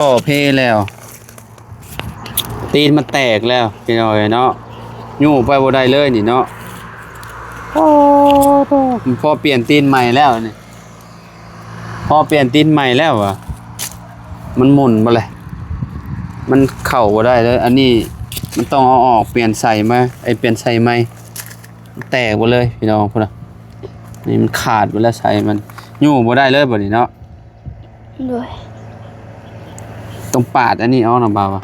ລໍເພແລ້ວ ຕີນມັນແຕກແລ້ວພີ່ນ້ອງເອີຍເນາະ. ຍູ້ໄປບໍ່ໄດ້ເລີຍນີ້ເນາະ. ໂອ້ໂຕ ພໍປ່ຽນຕີນໃໝ່ແລ້ວນີ້ ພໍປ່ຽນຕີນໃໝ່ແລ້ວຫວາ. ມັນໝຸ່ນບໍ່ແລະ ມັນເຂົ້າບໍ່ໄດ້ເລີຍ. ອັນນີ້ມັນຕ້ອງເອົາອອກ ປ່ຽນໃສ່ມາ ເອີ ປ່ຽນໃສ່ໃໝ່. ແຕກເບິດເລີຍພີ່ນ້ອງພຸ້ນນະ. ນີ້ມັນຂາດເບິດແລ້ວ ໃສ່ມັນ ຍູ້ບໍ່ໄດ້ເລີຍບັດນີ້ເນາະ. ໂດຍ ຕ້ອງປາດອັນນີ້ອອກນະບ່າວ.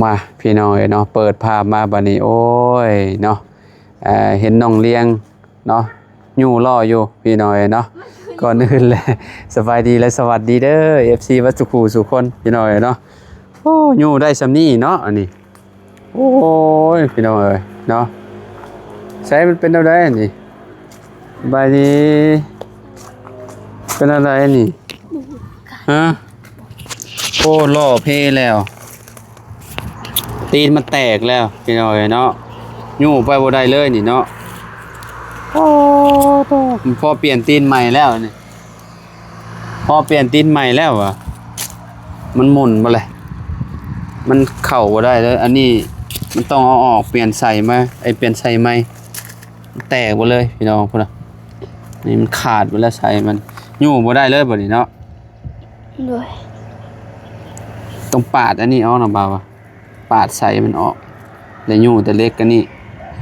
ມາ ພີ່ນ້ອງເອີຍເນາະ ເປີດພາບມາບາດນີ້ ໂອ້ຍເນາະ ເຫັນນ້ອງລຽງເນາະ ຍູ້ລໍ້ຢູ່ພີ່ນ້ອງເອີຍເນາະ. ກ່ອນອື່ນແຫຼະ ສະບາຍດີ ແລະ ສະຫວັດດີເດີ ເອັຟຊີ ເບິດສູ່ຄູ່ສູ່ຄົນ ພີ່ນ້ອງເອີຍເນາະ. ໂອ້ ຍູ້ໄດ້ຊ່ຳນີ້ເນາະ ອັນນີ້. ໂອ້ຍ ພີ່ນ້ອງເອີຍເນາະ ໃສ ມັນເປັນແນວໃດອັນນີ້? ສະບາຍດີ ເປັນແນວໃດອັນນີ້? ຮະ ໂອ້ ລໍ້ເພແລ້ວ ຕີນມັນແຕກແລ້ວພີ່ນ້ອງເອີຍເນາະ. ຍູ້ໄປບໍ່ໄດ້ເລີຍນີ້ເນາະ. ໂອ້ໂຕ ພໍປ່ຽນຕີນໃໝ່ແລ້ວນີ້ ພໍປ່ຽນຕີນໃໝ່ແລ້ວຫວາ. ມັນໝຸ່ນບໍ່ແລະ ມັນເຂົ້າບໍ່ໄດ້ເລີຍ. ອັນນີ້ມັນຕ້ອງເອົາອອກ ປ່ຽນໃສ່ມາ ເອີ ປ່ຽນໃສ່ໃໝ່. ແຕກເບິດເລີຍພີ່ນ້ອງພຸ້ນນະ. ນີ້ມັນຂາດເບິດແລ້ວ ໃສ່ມັນ ຍູ້ບໍ່ໄດ້ເລີຍບັດນີ້ເນາະ. ໂດຍ ຕ້ອງປາດອັນນີ້ອອກນະບ່າວ. ປາດໃສ່ມັນອອກ ແລ້ວຍູ້ແຕ່ເຫຼັກອັນນີ້.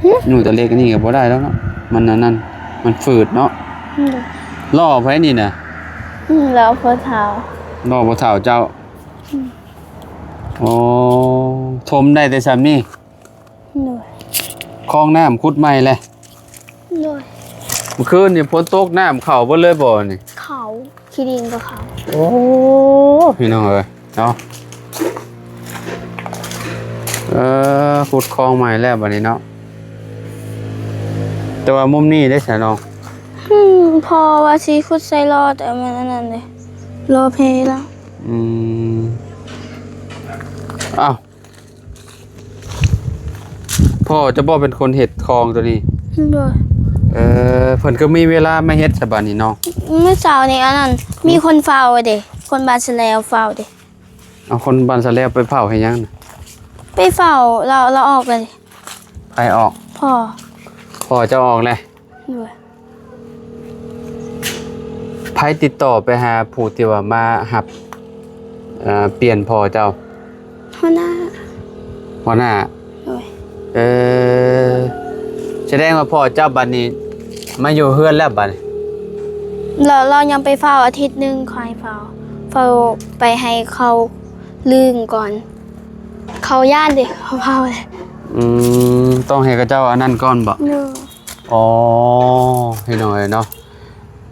ຫຶ? ຍູ້ແຕ່ເຫຼັກອັນນີ້ກໍບໍ່ໄດ້ແລ້ວເນາະ ມັນອັນນັ້ນ ມັນຝືດເນາະ. ໂດຍ ລໍ້ໃຜນີ້ນະ? ອືມ ລໍ້ພໍ່ເຖົ້າ ລໍ້ພໍ່ເຖົ້າເຈົ້າ. ອືມ ໂອ້ ຖົມໄດ້ແຕ່ຊ່ຳນີ້. ໂດຍ ຄອງນ້ຳຂຸດໃໝ່ແຫຼະ. ໂດຍ ມື້ຄືນນີ້ຝົນຕົກ ນ້ຳເຂົ້າເບິດເລີຍບໍ່ນີ້? ເຂົ້າ ຂີ້ດິນກໍເຂົ້າ. ໂອ້ ພີ່ນ້ອງເອີຍເນາະ ເອີ ຂຸດຄອງໃໝ່ແລ້ວບັດນີ້ເນາະ. ແຕ່ວ່າມຸມນີ້ເດ້ຊະນ້ອງ? ອືມ ພໍ່ວ່າຊິຂຸດໃສ່ລໍ້ ແຕ່ມັນອັນນັ້ນເດ້ ລໍ້ເພແລ້ວ. ອືມ ອ້າວ ພໍ່ເຈົ້າບໍ່ເປັນຄົນເຮັດຄອງໂຕນີ້? ໂດຍ ເອີ ເພິ່ນກໍມີເວລາມາເຮັດຊະບາດນີ້ເນາະ. ມື້ເຊົ້ານີ້ອັນນັ້ນ ມີຄົນເຝົ້າເດ້ ຄົນບ້ານສະແລວເຝົ້າເດ້. ເອົາ ຄົນບ້ານສະແລວໄປເຝົ້າເຮັດຫຍັງນະ? ໄປເຝົ້າ ລາວ ລາວອອກເລີຍ. ໃຜອອກ? ພໍ່ ພໍ່ເຈົ້າອອກແລ້ວ. ໂດຍ ໃຜຕິດຕໍ່ໄປຫາຜູ້ທີ່ວ່າມາຮັບ ເອີ ປ່ຽນພໍ່ເຈົ້າ? ຫົວໜ້າ ຫົວໜ້າ. ໂດຍ ເອີ ສະແດງວ່າພໍ່ເຈົ້າບັດນີ້ມາຢູ່ເຮືອນແລ້ວບັດນີ້? ລາວ ລາວຍັງໄປເຝົ້າອາທິດໜຶ່ງ ຂ້ອຍເຝົ້າ ເຝົ້າໄປໃຫ້ເຂົາລຶ້ງກ່ອນ ເຂົາຢ້ານເດ້ ເຂົາເຝົ້າເດ້. ອືມ ຕ້ອງໃຫ້ເຂົາເຈົ້າອັນນັ້ນກ່ອນບໍ? ໂດຍ ອໍ ພີ່ນ້ອງເອີຍເນາະ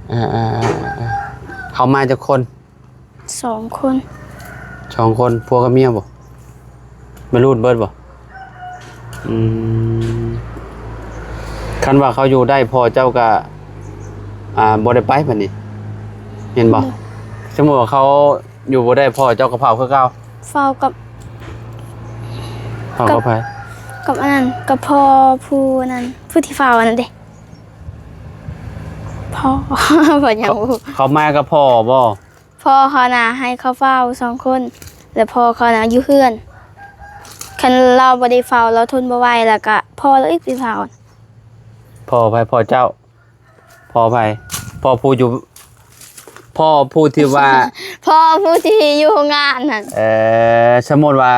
ເອີ ເຂົາມາຈັກຄົນ? ສອງຄົນ. ສອງຄົນ ຜົວກັບເມຍບໍ? ໄປຮູດເບິດບໍ? ອືມ ຄັນວ່າເຂົາຢູ່ໄດ້ ພໍ່ເຈົ້າກະ ອ່າ ບໍ່ໄດ້ໄປບັດນີ້ ແມ່ນບໍ? ໂດຍ ສົມມຸດວ່າເຂົາຢູ່ບໍ່ໄດ້ ພໍ່ເຈົ້າກໍເຝົ້າຄືເກົ່າ? ເຝົ້າກັບ ເຝົ້າກັບໃຜ? ກັບອັນນັ້ນ ກັບພໍ່ຜູ້ນັ້ນ ຜູ້ທີ່ເຝົ້າອັນນັ້ນເດ້. ພໍ່ ບໍ່ຫຍັງ ເຂົາມາກັບພໍ່ບໍ? ພໍ່ເຂົານະໃຫ້ເຂົາເຝົ້າສອງຄົນ ແລ້ວພໍ່ເຂົານະຢູ່ເຮືອນ ຄັນລາວບໍ່ໄດ້ເຝົ້າ ລາວທົນບໍ່ໄຫວ ແລ້ວກະພໍ່ລາວອີກໄປເຝົ້າ. ພໍ່ໃຜ? ພໍ່ເຈົ້າ ພໍ່ໃຜ? ພໍ່ຜູ້ຢູ່ ພໍ່ຜູ້ທີ່ວ່າ ພໍ່ຜູ້ທີ່ຢູ່ໂຮງງານຫັ້ນ. ເອີ ສົມມຸດວ່າ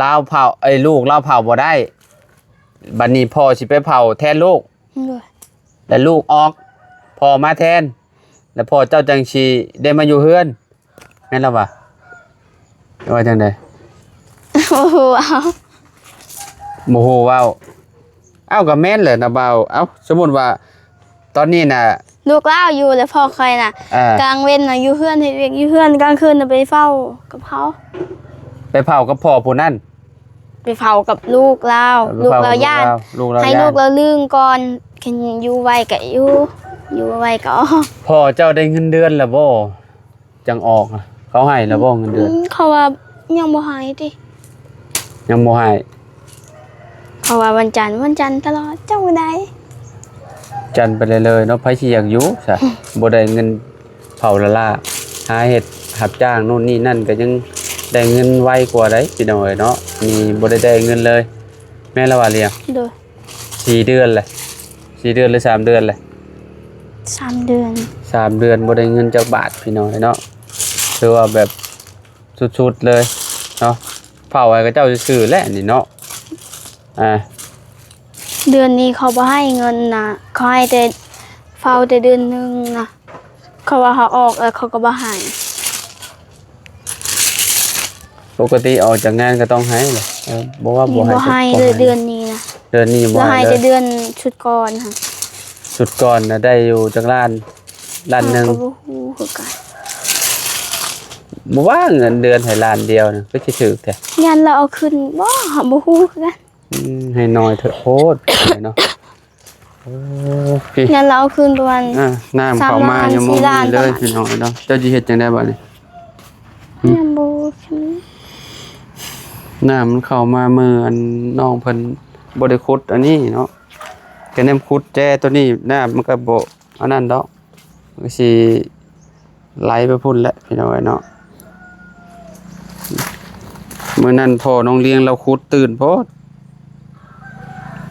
ລາວເຝົ້າ ເອີ ລູກລາວເຝົ້າບໍ່ໄດ້ ບັດນີ້ພໍ່ຊິໄປເຝົ້າແທນລູກ. ໂດຍ ແລ້ວລູກອອກ ພໍ່ມາແທນ ແລ້ວພໍ່ເຈົ້າຈັ່ງຊິໄດ້ມາຢູ່ເຮືອນ ແມ່ນລະຫວາ? ວ່າຈັ່ງໃດ? ບໍ່ຮູ້ເວົ້າ ບໍ່ຮູ້ເວົ້າ. ເອົ້າ ກໍແມ່ນແຫຼະນະບ່າວ. ເອົ້າ ສົມມຸດວ່າຕອນນີ້ນະ ລູກລາວຢູ່ ແລ້ວພໍ່ຂ້ອຍນະ ເອີ ກາງເວັນນະຢູ່ເຮືອນ ເຮັດວຽກຢູ່ເຮືອນ ກາງຄືນນະໄປເຝົ້າກັບເຂົາ. ໄປເຝົ້າກັບພໍ່ຜູ້ນັ້ນ? ໄປເຝົ້າກັບລູກລາວ ລູກລາວຢ້ານ ໃຫ້ລູກລາວລຶ້ງກ່ອນ ຄັນຢູ່ໄຫວກໍຢູ່ ຢູ່ບໍ່ໄຫວກໍອອກ. ພໍ່ເຈົ້າໄດ້ເງິນເດືອນແລ້ວບໍ່? ຈັ່ງອອກ ເຂົາໃຫ້ແລ້ວບໍ່ເງິນເດືອນ? ອືມ ເຂົາວ່າຍັງບໍ່ໃຫ້ຕິ ຍັງບໍ່ໃຫ້. ເພາະວ່າວັນຈັນ ວັນຈັນຕະຫຼອດ ຈັກມື້ໃດ. ຈັນໄປເລື້ອຍໆເນາະ ໃຜຊິຢາກຢູ່ຊະ ບໍ່ໄດ້ເງິນເຜົາລະລາ ຫາເຮັດຮັບຈ້າງໂນ່ນນີ້ນັ້ນ ກໍຍັງໄດ້ເງິນໄວກວ່າໃດ໋ ພີ່ນ້ອງເອີຍເນາະ. ນີ້ບໍ່ໄດ້ໄດ້ເງິນເລີຍ ແມ່ນລະວ່າລ້ຽງ? ໂດຍ. ສີ່ເດືອນແຫຼະ ສີ່ເດືອນ ຫຼື ສາມເດືອນແຫຼະ? ສາມເດືອນ. ສາມເດືອນບໍ່ໄດ້ເງິນຈັກບາດ ພີ່ນ້ອງເອີຍເນາະ ຖືວ່າແບບສຸດໆເລີຍເນາະ. ເຝົ້າໃຫ້ເຂົາເຈົ້າຊື່ໆແຫຼະນີ້ເນາະ. ອ່າ ເດືອນນີ້ເຂົາບໍ່ໃຫ້ເງິນນະ ເຂົາໃຫ້ແຕ່ ເຝົ້າແຕ່ເດືອນໜຶ່ງນະ ເຂົາວ່າເຮົາອອກແລ້ວເຂົາກໍບໍ່ໃຫ້. ປົກກະຕິອອກຈາກງານກໍຕ້ອງໃຫ້ແຫຼະ. ເອີ ບໍ່ວ່າບໍ່ໃຫ້ ບໍ່ໃຫ້ເລີຍເດືອນນີ້ນະ. ເດືອນນີ້ບໍ່ໃຫ້ເລີຍ ໃຫ້ແຕ່ເດືອນຊຸດກ່ອນຫັ້ນ. ຊຸດກ່ອນນະໄດ້ຢູ່ຈັກລ້ານ? ລ້ານໜຶ່ງ. ເຮົາກໍບໍ່ຮູ້ຄືກັນ ບໍ່ວ່າເງິນເດືອນໃຫ້ລ້ານດຽວນະ ຄືຊິຖືກແທ້. ຢ້ານລາວເອົາຄືນບໍ່ ເຮົາບໍ່ຮູ້ຄືກັນ. ອືມ ໃຫ້ໜ້ອຍເຖາະໂພດເນາະ. ໂອ້ ພີ່ ແມ່ນລາວຄືນປະມານ ອ່າ ນ້ຳເຂົ້າມາ ສາມລ້ານ ຍັງບໍ່ມີເລີຍ ສີ່ລ້ານ ພີ່ນ້ອງເອີຍເນາະ. ເຈົ້າຊິເຮັດຈັ່ງໃດບາດນີ້? ຫຶ ຍັງບໍ່ ນ້ຳມັນເຂົ້າມາມື້ອັນນ້ອງເພິ່ນບໍ່ໄດ້ຂຸດອັນນີ້ເນາະ ກະແນມຂຸດແຈໂຕນີ້ ນ້ຳມັນກະບໍ່ອັນນັ້ນດອກ ມັນກະຊິ ໄຫຼໄປພຸ້ນແຫຼະພີ່ນ້ອງເອີຍເນາະ. ມື້ນັ້ນພໍ່ນ້ອງລ້ຽງລາວຂຸດຕື້ນໂພດ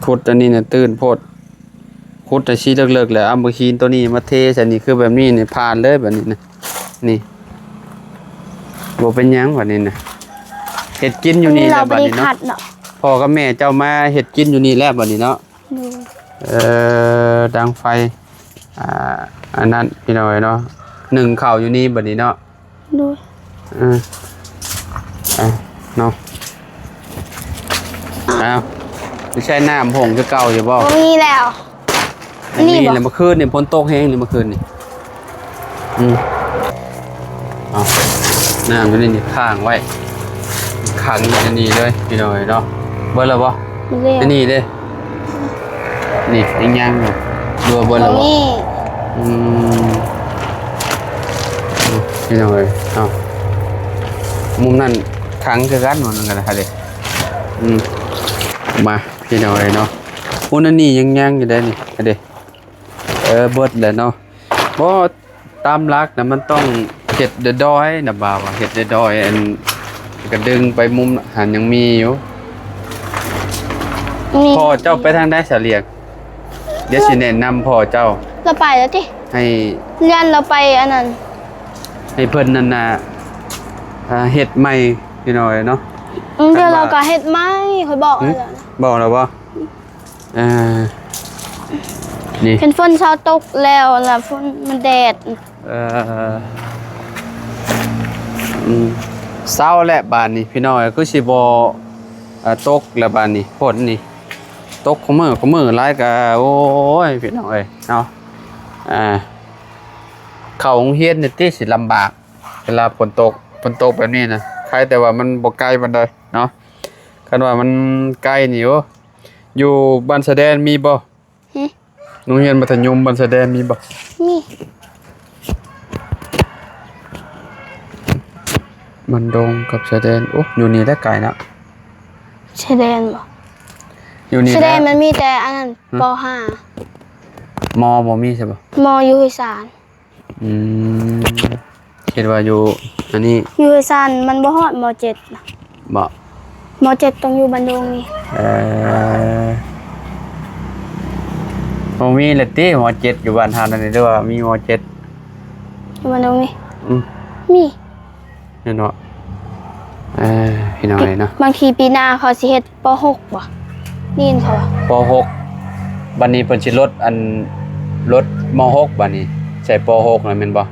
ຂຸດອັນນີ້ນະຕື້ນໂພດ ຂຸດໃຫ້ຊິເລິກໆ ແລ້ວເອົາໝາກຫີນໂຕນີ້ມາເທໃສ່ນີ້ ຄືແບບນີ້ນີ້ ຜ່ານເລີຍບາດນີ້ນະ. ນີ້ ບໍ່ເປັນຫຍັງບາດນີ້ນະ ເຮັດກິນຢູ່ນີ້ແຫຼະບາດນີ້ເນາະ. ພໍ່ກັບແມ່ເຈົ້າມາເຮັດກິນຢູ່ນີ້ແຫຼະບາດນີ້ເນາະ. ໂດຍ. ເອີ ດັງໄຟ ອ່າ ອັນນັ້ນພີ່ນ້ອງເອີຍເນາະ ໜຶ້ງເຂົ້າຢູ່ນີ້ບັດນີ້ເນາະ. ໂດຍ. ເອີ ເອີ ເນາະ ອ້າວ ຊິໃຊ້ນ້ຳຫົງຄືເກົ່າຢູ່ບໍ່? ບໍ່ມີແລ້ວ. ອັນນີ້ບໍ່? ນີ້ແຫຼະ ເມື່ອຄືນນີ້ຝົນຕົກແຮງນີ້ ເມື່ອຄືນນີ້. ອືມ ເອົາ ນ້ຳຢູ່ໃນນີ້ຄ້າງໄວ້ ຂັງຢູ່ໃນນີ້ເລີຍພີ່ນ້ອງເອີຍເນາະ. ເບິດແລ້ວບໍ່? ເບິດແລ້ວ. ໃນນີ້ເດ້ ນີ້ຍັງຍັງຢູ່ ຫຼືວ່າເບິດແລ້ວບໍ່? ບໍ່ມີ. ອືມ ພີ່ນ້ອງເອີຍ ເອົາ ມຸມນັ້ນຂັງຄືກັນ ໝ່ອງນັ້ນກໍໄດ້ເດ້. ອືມ ມາ ພີ່ນ້ອງເອີຍເນາະ ໂອ້ ໃນນີ້ຍັງຍັງຢູ່ເດ້ນີ້ ເດ້. ເອີ ເບິດແລ້ວເນາະ ບໍ່ ຕາມຫຼັກນະ ມັນຕ້ອງເຮັດດອຍໆນະ ບ່າວວ່າເຮັດດອຍໆ ອັນ ກະດຶງໄປມຸມຫັ້ນ ຍັງມີຢູ່. ນີ້ ພໍ່ເຈົ້າໄປທາງໃດສະຫຼຽງ? ດຽວຊິແນະນຳພໍ່ເຈົ້າ. ລາວໄປແລ້ວຕິ? ໃຫ້ ເລື່ອນລາວໄປອັນນັ້ນ ໃຫ້ເພິ່ນນັ້ນນະ ອ່າ ເຮັດໃໝ່ ພີ່ນ້ອງເອີຍເນາະ. ອືມ ດຽວລາວກະເຮັດໃໝ່ ຂ້ອຍບອກແລ້ວນະ. ບອກແລ້ວບໍ່? ອ່າ ນີ້ ເຫັນຝົນເຊົາຕົກແລ້ວລະ ຝົນມັນແດດ. ເອີ ອືມ ເຊົາແລ້ວບາດນີ້ ພີ່ນ້ອງເອີຍ ຄືຊິບໍ່ ເອີ ຕົກແລ້ວບາດນີ້ ຝົນນີ້ຕົກຄູ່ມື້ຄູ່ມື້ຫຼາຍກະ ໂອ້ຍ ພີ່ນ້ອງເອີຍເນາະ. ອ່າ ເຂົ້າໂຮງຮຽນນີ້ຕິ ຊິລຳບາກ ເວລາຝົນຕົກ ຝົນຕົກແບບນີ້ນະ. ໃຄແຕ່ວ່າມັນບໍ່ໄກປານໃດເນາະ ຄັນວ່າມັນໄກນີ້ ໂອ້ ຢູ່ບ້ານຊາແດນມີບໍ່? ຫຶ? ໂຮງຮຽນມັດທະຍົມບ້ານຊາແດນມີບໍ່? ມີ. ບ້ານດົງກັບຊາແດນ ໂອ້ ຢູ່ນີ້ແຫຼະໄກນະ. ຊາແດນບໍ່? ຢູ່ນີ້ແຫຼະ ຊາແດນມັນມີແຕ່ອັນນັ້ນ ຫຶ? ປໍຫ້າ. ມໍບໍ່ມີໃຊ່ບໍ່? ມໍຢູ່ຫ້ວຍຊານ. ອືມ ຄິດວ່າຢູ່ອັນນີ້ ຢູ່ຫ້ວຍຊານ ມັນບໍ່ຮອດມໍເຈັດນະ. ບໍ່? ມໍເຈັດຕ້ອງຢູ່ບ້ານດົງນີ້. ເອີ ບໍ່ມີແລ້ວຕິ ມໍເຈັດຢູ່ບ້ານເຮົານັ້ນ ຫຼືວ່າມີມໍເຈັດຢູ່ບ້ານດົງນີ້? ອືມ ມີ. ແມ່ນບໍ່? ເອີ ພີ່ນ້ອງເອີຍເນາະ ບາງທີປີໜ້າເຂົາຊິເຮັດ ປໍຫົກບໍ່? ໄດ້ຍິນເຂົາວ່າ ປໍຫົກ ບັດນີ້ເພິ່ນຊິລົດອັນ ລົດມໍຫົກ ບັດນີ້ໃສ່ປໍຫົກແລ້ວແມ່ນບໍ່?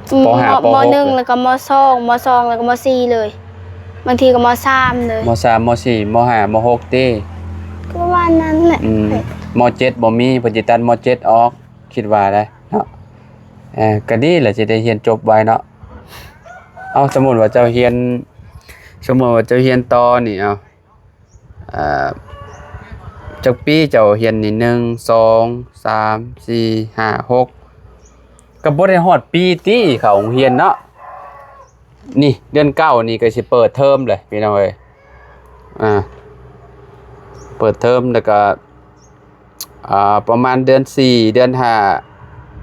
ອືມ ປໍຫ້າ ປໍຫົກ ມໍໜຶ່ງ ແລ້ວກໍມໍສອງ ມໍສອງ ແລ້ວກໍມໍສີ່ເລີຍ ບາງທີກໍມໍສາມເລີຍ ມໍສາມ ມໍສີ່ ມໍຫ້າ ມໍຫົກຕິ ກໍປະມານນັ້ນແຫຼະ. ອືມ ມໍເຈັດບໍ່ມີ ເພິ່ນຊິຕັດມໍເຈັດອອກ ຄິດວ່າໄດ໋ເນາະ. ເອີ ກໍດີແຫຼະ ຊິໄດ້ຮຽນຈົບໄວເນາະ. ເອົາ ສົມມຸດວ່າເຈົ້າຮຽນ ສົມມຸດວ່າເຈົ້າຮຽນຕໍ່ນີ້ ເອົາ ເອີ ຈັກປີເຈົ້າຮຽນນີ້ ໜຶ່ງ ສອງ ສາມ ສີ່ ຫ້າ ຫົກ ກໍບໍ່ໄດ້ຮອດປີຕິເຂົ້າໂຮງຮຽນເນາະ. ນີ້ເດືອນເກົ້ານີ້ກໍຊິເປີດເທີມແຫຼະພີ່ນ້ອງເອີຍ. ອ່າ ເປີດເທີມແລ້ວກໍ ອ່າ ປະມານເດືອນສີ່ ເດືອນຫ້າ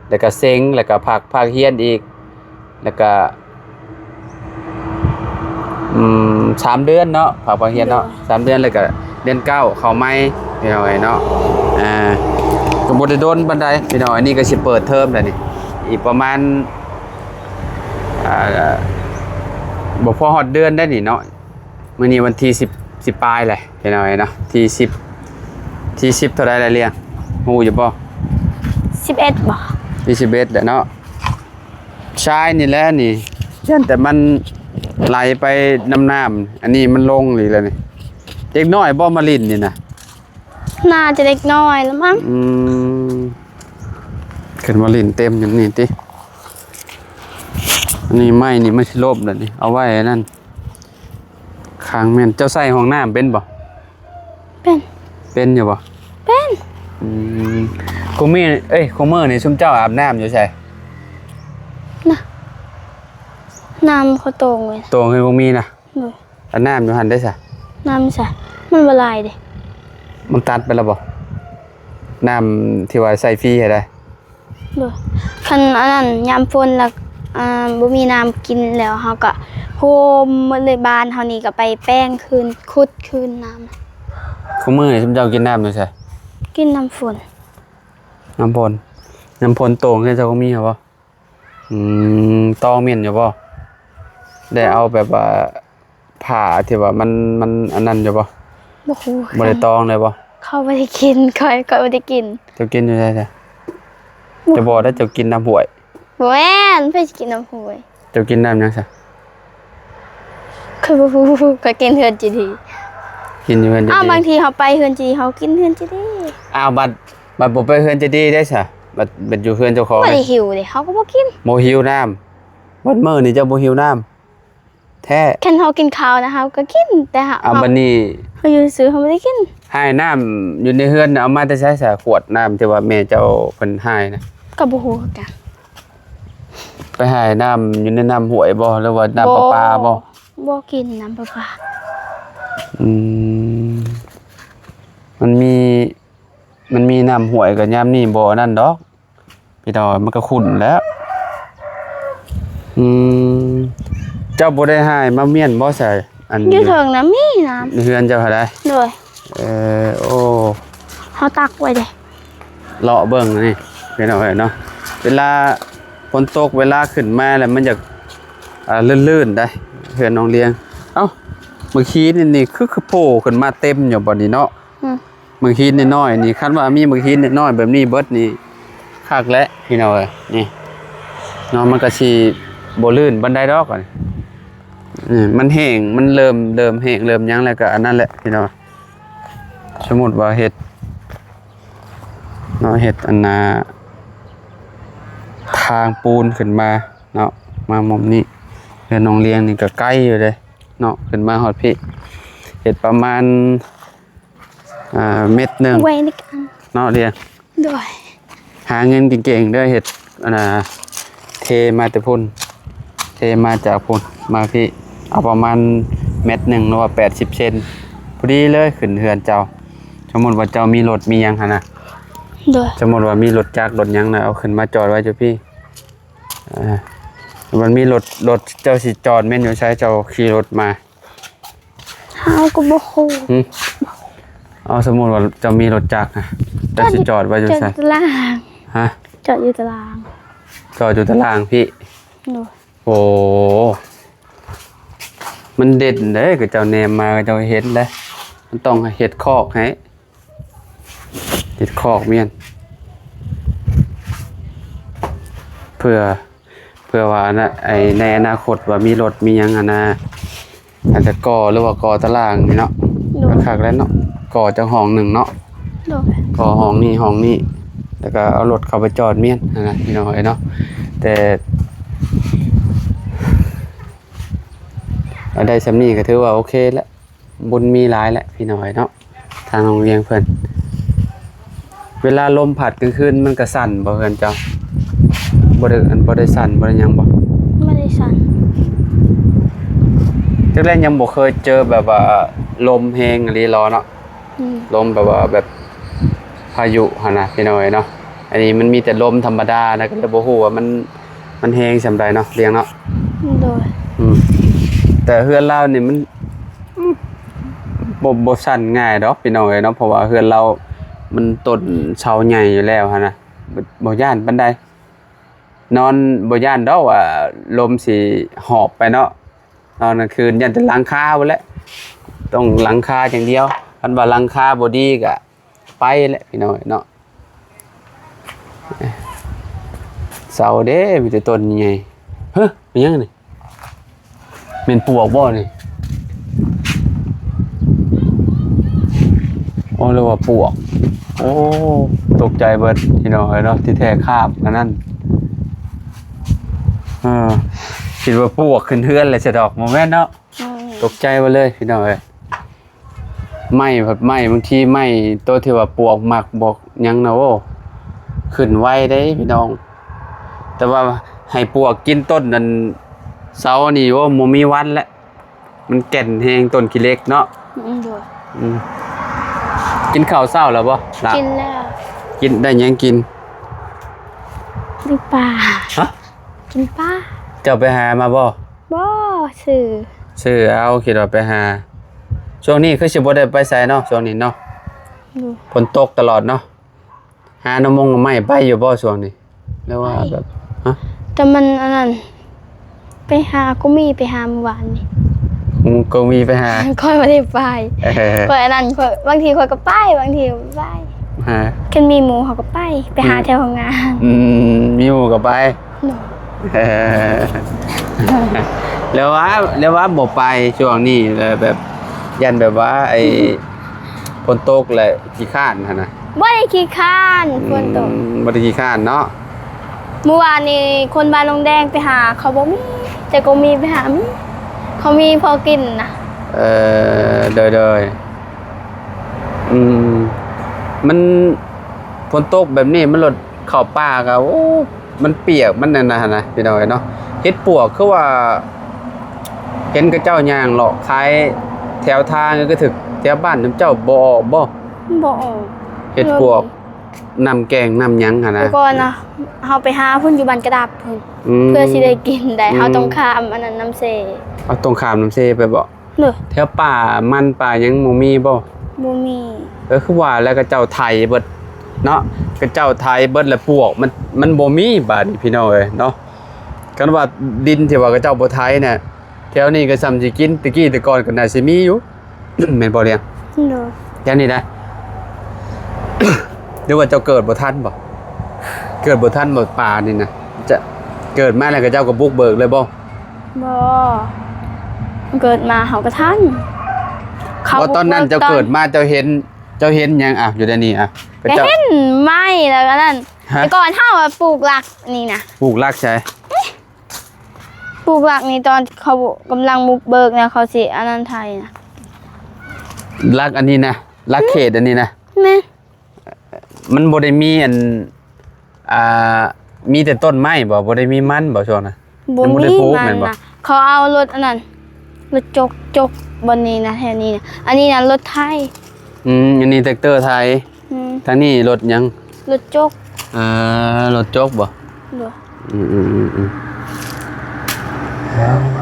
ແລ້ວກໍເສັງ ແລ້ວກໍພັກ ພັກຮຽນອີກ ແລ້ວກໍ ອືມ ສາມເດືອນເນາະ ພັກ ພັກຮຽນເນາະ. ໂດຍ ສາມເດືອນ ແລ້ວກໍເດືອນເກົ້າເຂົ້າໃໝ່ພີ່ນ້ອງເອີຍເນາະ. ອ່າ ກໍບໍ່ໄດ້ດົນປານໃດພີ່ນ້ອງ. ອັນນີ້ກໍຊິເປີດເທີມແລ້ວນີ້ ອີກປະມານ ອ່າ ບໍ່ພໍຮອດເດືອນໄດ໋ນີ້ເນາະ. ມື້ນີ້ວັນທີສິບ ສິບປາຍແຫຼະພີ່ນ້ອງເອີຍເນາະ. ທີສິບ ທີສິບເທົ່າໃດລະລຽງ ຮູ້ຢູ່ບໍ່? ສິບເອັດບໍ່? ທີສິບເອັດແຫຼະເນາະ. ຊາຍນີ້ແຫຼະນີ້ ຢ້ານແຕ່ມັນໄຫຼໄປນຳນ້ຳ. ອັນນີ້ມັນລົງອີກແລ້ວນີ້. ເດັກນ້ອຍບໍ່ມາຫຼິ້ນນີ້ນະ? ໜ້າຈະເດັກນ້ອຍລະມັ້ງ. ອືມ ຂຶ້ນມາຫຼິ້ນເຕັມຢູ່ນີ້ຕິ. ອັນນີ້ໄມ້ນີ້ມັນຊິລົ້ມແລ້ວນີ້ ເອົາໄວ້ອັນນັ້ນ. ຂ້າງແມ່ນ ເຈົ້າໃຊ້ຫ້ອງນ້ຳເປັນບໍ່? ເປັນ. ເປັນຢູ່ບໍ່? ເປັນ. ອືມ ຄຸມື້ ເອີຍ ຄຸມື້ນີ້ຊຸມເຈົ້າອາບນ້ຳຢູ່ໃສ? ນະ ນ້ຳເຂົາໂຕ່ງເລີຍ. ໂຕ່ງໃຫ້ບໍ່ມີນະ? ໂດຍ. ອາບນ້ຳຢູ່ຫັ້ນໄດ້ຊະ? ນ້ຳໃສ? ມັນບໍ່ຫຼາຍເດ້. ມັນຕັດໄປແລ້ວບໍ່? ນ້ຳທີ່ວ່າໃຊ້ຟຣີຫັ້ນໄດ໋. ໂດຍ. ຄັນອັນນັ້ນຍາມຝົນແລ້ວ ອ່າ ບໍ່ມີນ້ຳກິນແລ້ວ ເຮົາກໍໂຮມໝົດເລີຍ. ບ້ານເຮົານີ້ກໍໄປແປງຄືນ ຂຸດຄືນນ້ຳ. ຄຸມື້ນີ້ຊຸມເຈົ້າກິນນ້ຳຢູ່ໃສ? ກິນນ້ຳຝົນ. ນ້ຳຝົນ ນ້ຳຝົນໂຕ່ງເຈົ້າກໍມີບໍ? ອືມ ຕອງມ້ຽນຢູ່ບໍ່? ໄດ້ເອົາແບບວ່າຜ້າທີ່ວ່າມັນ ມັນອັນນັ້ນຢູ່ບໍ່? ບໍ່ຮູ້ຄືກັນ. ບໍ່ໄດ້ຕອງເລີຍບໍ່? ເຂົາບໍ່ໄດ້ກິນ ຂ້ອຍ ຂ້ອຍບໍ່ໄດ້ກິນ. ເຈົ້າກິນຢູ່ໃສຊະ? ບໍ່ ຈະບອກໄດ້ເຈົ້າກິນນ້ຳຫ້ວຍ. ບໍ່ແມ່ນ ໃຜຊິກິນນ້ຳຫ້ວຍ? ເຈົ້າກິນນ້ຳຫຍັງຊະ? ຂ້ອຍບໍ່ຮູ້ ຂ້ອຍກິນເຮືອນເຈດີ. ກິນຢູ່ເຮືອນເຈດີ. ອ້າວ ບາງທີເຮົາໄປເຮືອນເຈດີ ເຮົາກິນເຮືອນເຈດີ. ອ້າວ ບັດ ບັດບໍ່ໄປເຮືອນເຈດີໄດ້ຊະ? ບັດ ບັດຢູ່ເຮືອນເຈົ້າຂອງ ບໍ່ໄດ້ຫິວເດ້ ເຮົາກໍບໍ່ກິນ. ບໍ່ຫິວນ້ຳ. ບັດມື້ນີ້ເຈົ້າບໍ່ຫິວນ້ຳແທ້. ຄັນເຮົາກິນເຂົ້ານະ ເຮົາກໍກິນ ແຕ່ເຮົາ ອ້າວ ບັດນີ້ ເຮົາຢູ່ຊື່ ເຮົາບໍ່ໄດ້ກິນ. ຫາຍນ້ຳຢູ່ໃນເຮືອນນະ ເອົາມາແຕ່ໃສຊະ? ຂວດນ້ຳທີ່ວ່າແມ່ເຈົ້າເພິ່ນຫາຍນະ ກໍບໍ່ຮູ້ຄືກັນ. ໄປຫາຍນ້ຳຢູ່ໃນນ້ຳຫ້ວຍບໍ່ ຫຼືວ່ານ້ຳປະປາບໍ່? ບໍ່ ບໍ່ກິນນ້ຳປະປາ. ອືມ ມັນມີ ມັນມີນ້ຳຫ້ວຍກໍຍາມນີ້ບໍ່ອັນນັ້ນດອກ ພີ່ນ້ອງ ມັນກໍຂຸ້ນແລ້ວ. ອືມ ເຈົ້າບໍ່ໄດ້ຫາຍມາມ້ຽນບໍ່ໃສ? ອັນ ຢູ່ເທິງນະມີນ້ຳ ໃນເຮືອນເຈົ້າຫັ້ນໃດ໋. ໂດຍ. ເອີ ໂອ້ ເຮົາຕັກໄວ້ເດ້. ເລາະເບິ່ງນີ້ພີ່ນ້ອງເອີຍເນາະ ເວລາຝົນຕົກ ເວລາຂຶ້ນມາແລ້ວມັນຢາກ ອ່າ ລື່ນໆໄດ໋ ເຮືອນນ້ອງລຽງ. ເອົ້າ ເມື່ອກີ້ນີ້ ນີ້ຄື ຄືໂຜ່ຂຶ້ນມາເຕັມຢູ່ບໍ່ນີ້ເນາະ? ອືມ ບັກຫີນນ້ອຍໆນີ້ ຄັນວ່າມີບັກຫີນນ້ອຍໆແບບນີ້ເບິດນີ້ ຄັກແຫຼະພີ່ນ້ອງເອີຍ. ນີ້ເນາະ ມັນກໍຊິບໍ່ລື່ນປານໃດດອກ. ນີ້ມັນແຫ້ງ ມັນເລີ່ມ ເລີ່ມແຫ້ງ ເລີ່ມຫຍັງແລ້ວກໍອັນນັ້ນແຫຼະພີ່ນ້ອງ. ສົມມຸດວ່າເຮັດເນາະ ເຮັດອັນນ່າ ທາງປູນຂຶ້ນມາເນາະ ມາໝ່ອງນີ້. ເຮືອນນ້ອງລຽງນີ້ກໍໄກຢູ່ເດ້ເນາະ ຂຶ້ນມາຮອດພີ້ ເຮັດປະມານ ອ່າ ເມັດໜຶ່ງ ໄວ້ໃນກາງ ເນາະ ລຽງ. ໂດຍ. ຫາເງິນເກັ່ງໆເດີ ເຮັດ ອັນນ່າ ເທມາແຕ່ພຸ້ນ ເທມາຈາກພຸ້ນມາພີ້ ເອົາປະມານເມັດໜຶ່ງ ຫຼືວ່າແປດສິບເຊັນ ພໍດີເລີຍ ຂຶ້ນເຮືອນເຈົ້າ. ສົມມຸດວ່າເຈົ້າມີລົດມີຫຍັງຫັ້ນນະ. ໂດຍ. ສົມມຸດວ່າມີລົດຈັກລົດຫຍັງນະ ເອົາຂຶ້ນມາຈອດໄວ້ຢູ່ພີ້. ອ່າ ມັນມີລົດ ລົດເຈົ້າຊິຈອດແມ່ນຢູ່ໃສ? ເຈົ້າຂີ່ລົດມາ. ເຮົາກໍບໍ່ຮູ້. ຫຶ? ເອົາ ສົມມຸດວ່າເຈົ້າມີລົດຈັກນະ ເຈົ້າຊິຈອດໄວ້ຢູ່ໃສ? ຈອດຢູ່ຕະລ່າງ. ຮະ? ຈອດຢູ່ຕະລ່າງ. ຈອດຢູ່ຕະລ່າງພີ້. ໂດຍ. ໂອ້ ມັນເດັ່ນເດ້ ເຂົາເຈົ້າແນມມາ ເຂົາເຈົ້າເຫັນເດ້. ມັນຕ້ອງເຮັດຄອກໃຫ້ ເຮັດຄອກມ້ຽນ ເພື່ອ ເພື່ອວ່າອັນນ່າ ໄອ້ ໃນອະນາຄົດວ່າມີລົດມີຫຍັງຫັ້ນນະ ອາດຈະກໍ່ ຫຼືວ່າກໍ່ຕາລ່າງນີ້ເນາະ. ໂດຍ. ຄັກໆແລ້ວເນາະ ກໍ່ຈັກຫ້ອງໜຶ່ງເນາະ. ໂດຍ. ກໍ່ຫ້ອງນີ້ຫ້ອງນີ້ ແລ້ວກໍເອົາລົດເຂົ້າໄປຈອດມ້ຽນຫັ້ນນະ ພີ່ນ້ອງເອີຍເນາະ. ແຕ່ໄດ້ສ່ຳນີ້ກໍຖືວ່າໂອເຄແລ້ວ ບຸນມີຫຼາຍແຫຼະ ພີ່ນ້ອງເອີຍເນາະ. ທາງໂຮງຮຽນເພິ່ນ ເວລາລົມພັດກາງຄືນມັນກະສັ່ນບໍ່ເຮືອນເຈົ້າ? ບໍ່ໄດ້ ອັນ ບໍ່ໄດ້ສັ່ນ ບໍ່ໄດ້ຫຍັງບໍ່? ບໍ່ໄດ້ສັ່ນ. ແຕ່ແລກຍັງບໍ່ເຄີຍເຈີແບບວ່າລົມແຮງອີ່ຫຼີເນາະ. ອືມ ລົມແບບວ່າແບບພາຍຸຫັ້ນນະ ພີ່ນ້ອງເອີຍເນາະ. ອັນນີ້ມັນມີແຕ່ລົມທຳມະດານະ ກໍເລີຍບໍ່ຮູ້ວ່າມັນ ມັນແຮງສ່ຳໃດເນາະ ລ້ຽງເນາະ. ໂດຍ. ອືມ ແຕ່ເຮືອນລາວນີ້ມັນ ອືມ ບໍ່ ບໍ່ສັ່ນງ່າຍດອກ ພີ່ນ້ອງເອີຍເນາະ, ເພາະວ່າເຮືອນລາວມັນຕົ້ນເສົາໃຫຍ່ຢູ່ແລ້ວຫັ້ນນະ ບໍ່ ບໍ່ຢ້ານປານໃດ. ນອນບໍ່ຢ້ານດອກວ່າລົມຊິຫອບໄປເນາະ, ນອນກາງຄືນຢ້ານແຕ່ຫຼັງຄາພຸ້ນແຫຼະ, ຕ້ອງຫຼັງຄາຢ່າງດຽວ, ຄັນວ່າຫຼັງຄາບໍ່ດີກະໄປແຫຼະ ພີ່ນ້ອງເນາະ. ເສົາເດ້ ມີແຕ່ຕົ້ນໃຫຍ່. ເຮີ້ ແມ່ນຫຍັງນີ້? ແມ່ນປວກບໍ່ນີ້? ໂອ້ ຫຼືວ່າປວກ? ໂອ້ ຕົກໃຈເບິດ ພີ່ນ້ອງເອີຍເນາະ, ທີ່ແທ້ຄາບອັນນັ້ນ. ເອີ ຄິດວ່າປວກຂຶ້ນເຮືອນແລ້ວຊະດອກ, ບໍ່ແມ່ນເນາະ? ອືມ ຕົກໃຈເບິດເລີຍ ພີ່ນ້ອງເອີຍ. ໄມ້ພັດໄມ້ ບາງທີໄມ້ໂຕທີ່ວ່າປວກໝັກບອກຫຍັງນະ ໂອ້ ຂຶ້ນໄວເດ້ພີ່ນ້ອງ. ແຕ່ວ່າໃຫ້ປວກກິນຕົ້ນນັ້ນ ເສົານີ້ ໂອ້ ບໍ່ມີວັນແຫຼະ, ມັນແກ່ນແຮງຕົ້ນຂີ້ເຫຼັກເນາະ. ອືມ ໂດຍ. ອືມ ກິນເຂົ້າເຊົ້າແລ້ວບໍ່ລະ? ກິນແລ້ວ. ກິນ ໄດ້ຫຍັງກິນ? ໄດ້ປາ. ຮະ? ກິນປາ. ເຈົ້າໄປຫາມາບໍ່? ບໍ່ ຊື້. ຊື້ເອົາ, ຄິດວ່າໄປຫາ. ຊ່ວງນີ້ຄືຊິບໍ່ໄດ້ໄປໃສເນາະ ຊ່ວງນີ້ເນາະ. ອືມ ຝົນຕົກຕະຫຼອດເນາະ. ຫາໜໍ່ມົງໜໍ່ໄມ້ໄປຢູ່ບໍ່ຊ່ວງນີ້ ຫຼືວ່າແບບ ໄປ ຮະ? ແຕ່ມັນອັນນັ້ນ ໄປຫາກໍມີ ໄປຫາມື້ວານນີ້. ອືມ ກໍມີໄປຫາ. ຂ້ອຍບໍ່ໄດ້ໄປ. ເອີ ຂ້ອຍອັນນັ້ນ ຂ້ອຍ ບາງທີຂ້ອຍກໍໄປ ບາງທີກໍບໍ່ໄປ. ຮະ? ຄັນມີໝູ່ເຮົາກໍໄປ ໄປຫາ ອືມ ແຖວໂຮງງານ. ອືມ ມີໝູ່ກໍໄປ. ໂດຍ. ແລ້ວວ່າ ແລ້ວວ່າບໍ່ໄປຊ່ວງນີ້ ແລ້ວແບບຢ້ານແບບວ່າ ໄອ້ ຝົນຕົກແລ້ວຂີ້ຄ້ານຫັ້ນນະ. ບໍ່ໄດ້ຂີ້ຄ້ານ ອືມ ຝົນຕົກ ບໍ່ໄດ້ຂີ້ຄ້ານເນາະ. ມື້ວານນີ້ຄົນບ້ານໜອງແດງໄປຫາ ເຂົາບໍ່ມີ ແຕ່ກໍມີໄປຫາມີ ເຂົາມີພໍກິນນະ. ເອີ ໂດຍໆ. ອືມ ມັນ ຝົນຕົກແບບນີ້ມັນລົດເຂົ້າປ່າກໍ ໂອ້ ມັນປຽກ ມັນອັນນັ້ນຫັ້ນນະ ພີ່ນ້ອງເອີຍເນາະ. ເຫັດປວກຄືວ່າເຫັນເຂົາເຈົ້າຍ່າງເລາະຂາຍແຖວທາງ ຄືຖືກແຖວບ້ານນຳເຈົ້າບໍ່ອອກບໍ່? ບໍ່ອອກ. ເຫັດປວກ ນ້ຳແກງນ້ຳຫຍັງຫັ້ນນະ. ແຕ່ກ່ອນນະ ເຮົາໄປຫາພຸ້ນ ຢູ່ບ້ານກະດັບພຸ້ນ ອືມ ເພື່ອຊິໄດ້ກິນໄດ້ ອືມ ເຮົາຕ້ອງຂ້າມອັນນັ້ນ ນ້ຳເຊ. ເອົາ ຕ້ອງຂ້າມນ້ຳເຊໄປບໍ່? ໂດຍ. ແຖວປ່າມັນປ່າຫຍັງບໍ່ມີບໍ່? ບໍ່ມີ. ເອີ ຄືວ່າແລ້ວ ເຂົາເຈົ້າໄຖເບິດເນາະ, ເຂົາເຈົ້າໄຖເບິດແລ້ວ ປວກມັນ ມັນບໍ່ມີບາດນີ້ ພີ່ນ້ອງເອີຍເນາະ. ຄັນວ່າດິນທີ່ວ່າເຂົາເຈົ້າບໍ່ໄຖນະ ແຖວນີ້ກໍສ່ຳຊິກິນ ແຕ່ກີ້ແຕ່ກ່ອນກໍໜ້າຊິມີຢູ່ ແມ່ນບໍ່ລຽງ? ໂດຍ. ແຖວນີ້ນະ ຫຼືວ່າເຈົ້າເກີດບໍ່ທັນບໍ່? ເກີດບໍ່ທັນບໍ່ ປ່ານີ້ນະ? ຈະເກີດມາແລ້ວເຂົາເຈົ້າກໍບຸກເບີກເລີຍບໍ່? ບໍ່ ເກີດມາເຮົາກໍທັນ ເຂົາ ບໍ່ ຕອນນັ້ນເຈົ້າເກີດມາເຈົ້າເຫັນ ເຈົ້າເຫັນຫຍັງ ອ່ະ ຢູ່ໃນນີ້ ອ່ະ ກໍເຈົ້າເຫັນໄມ້ແລ້ວກໍນັ້ນ. ຮະ? ແຕ່ກ່ອນເຮົາ ອ່ະ ປູກຫຼັກນີ້ນະ. ປູກຫຼັກໃສ? ປູກຫຼັກນີ້ ຕອນເຂົາກຳລັງບຸກເບີກນະ ເຂົາຊິອັນນັ້ນໄຖນະ. ຫຼັກອັນນີ້ນະ ຫຼັກເຂດອັນນີ້ນະ? ແມ່ນ. ມັນບໍ່ໄດ້ມີອັນ ອ່າ ມີແຕ່ຕົ້ນໄມ້ບໍ່? ບໍ່ໄດ້ມີມັນບໍ່ຊ່ວງນັ້ນ? ບໍ່ມີມັນນະ. ເຂົາເອົາລົດອັນນັ້ນ ລົດຈົກ ຈົກບ່ອນນີ້ນະ ແຖວນີ້ນະ. ອັນນີ້ນະລົດໄຖ. ອືມ ອັນນີ້ແທັກເຕີໄຖ. ອືມ ທາງນີ້ລົດຫຍັງ? ລົດຈົກ. ເອີ ລົດຈົກບໍ່? ໂດຍ. ອືມໆ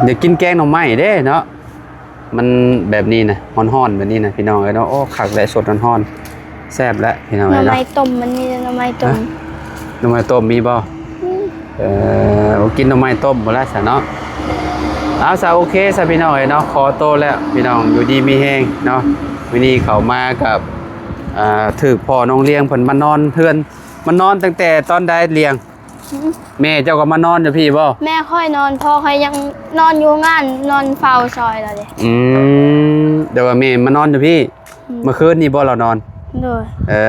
ໆໆ ຢາກກິນແກງໜໍ່ໄມ້ເດ້ເນາະ. ມັນແບບນີ້ນະ ຮ້ອນໆແບບນີ້ນະ ພີ່ນ້ອງເອີຍເນາະ. ໂອ້ ຄັກແຫຼະ ສົດຮ້ອນໆ ແຊບແຫຼະ ພີ່ນ້ອງເອີຍເນາະ. ໜໍ່ໄມ້ຕົ້ມ ມັນມີແຕ່ໜໍ່ໄມ້ຕົ້ມ. ຮະ? ໜໍ່ໄມ້ຕົ້ມມີບໍ່? ອືມ ເອີ ໂອ້ ກິນໜໍ່ໄມ້ຕົ້ມພຸ້ນລະຊະເນາະ. ເອົາຊະ ໂອເຄຊະ ພີ່ນ້ອງເອີຍເນາະ, ຂໍໂຕແລ້ວ ພີ່ນ້ອງ ຢູ່ດີມີແຮງເນາະ. ມື້ນີ້ເຂົ້າມາກັບ ອ່າ ຖືກພໍ່ນ້ອງລຽງເພິ່ນມານອນເຮືອນ. ມານອນຕັ້ງແຕ່ຕອນໃດລຽງ? ອືມ ແມ່ເຈົ້າກໍມານອນຢູ່ພີ້ບໍ່? ແມ່ຂ້ອຍນອນ ພໍ່ຂ້ອຍຍັງນອນຢູ່ໂຮງງານ ນອນເຝົ້າຊອຍລາວເດ້. ອືມ ແຕ່ວ່າແມ່ມານອນຢູ່ພີ້. ອືມ ເມື່ອຄືນນີ້ບໍ່ລາວນອນ? ໂດຍ. ເອີ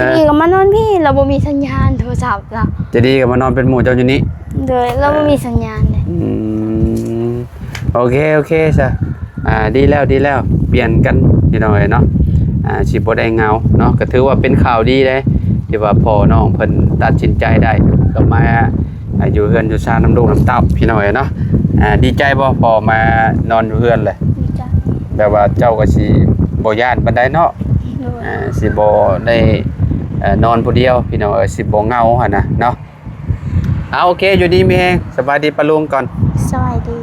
ຈະດີກໍມານອນພີ້ ລາວບໍ່ມີສັນຍານໂທລະສັບລາວ. ຈະດີກໍມານອນເປັນໝູ່ເຈົ້າຢູ່ນີ້. ໂດຍ ລາວບໍ່ມີສັນຍານເດ້. ອືມ ໂອເຄ ໂອເຄຊະ. ອ່າ ດີແລ້ວ ດີແລ້ວ ປ່ຽນກັນ ພີ່ນ້ອງເອີຍເນາະ. ອ່າ ຊິບໍ່ໄດ້ເຫງົາເນາະ, ກໍຖືວ່າເປັນຂ່າວດີເດ້ ທີ່ວ່າພໍ່ນ້ອງເພິ່ນຕັດສິນໃຈໄດ້ ກໍມາ ອ່າ ຢູ່ເຮືອນຢູ່ຊານນຳລູກນຳເຕົ້າ ພີ່ນ້ອງເອີຍເນາະ. ອ່າ ດີໃຈບໍ່ ພໍ່ມານອນຢູ່ເຮືອນເລີຍ? ດີໃຈ. ແບບວ່າເຈົ້າກໍຊິບໍ່ຢ້ານປານໃດເນາະ? ໂດຍ. ອ່າ ຊິບໍ່ໄດ້ ເອີ ນອນຜູ້ດຽວ ພີ່ນ້ອງເອີຍ ຊິບໍ່ເຫງົາຫັ້ນນະເນາະ. ເອົາ ໂອເຄ ຢູ່ດີມີແຮງ ສະບາຍດີປ້າລຸງກ່ອນ. ສະບາຍດີ.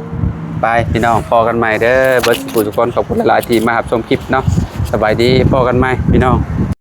ໄປ ພີ່ນ້ອງ ພໍ້ກັນໃໝ່ເດີ ເບິດສູ່ທຸກຄົນ ຂອບຄຸນຫຼາຍໆທີ່ມາຮັບຊົມຄລິບເນາະ. ສະບາຍດີ ພໍ້ກັນໃໝ່ ພີ່ນ້ອງ.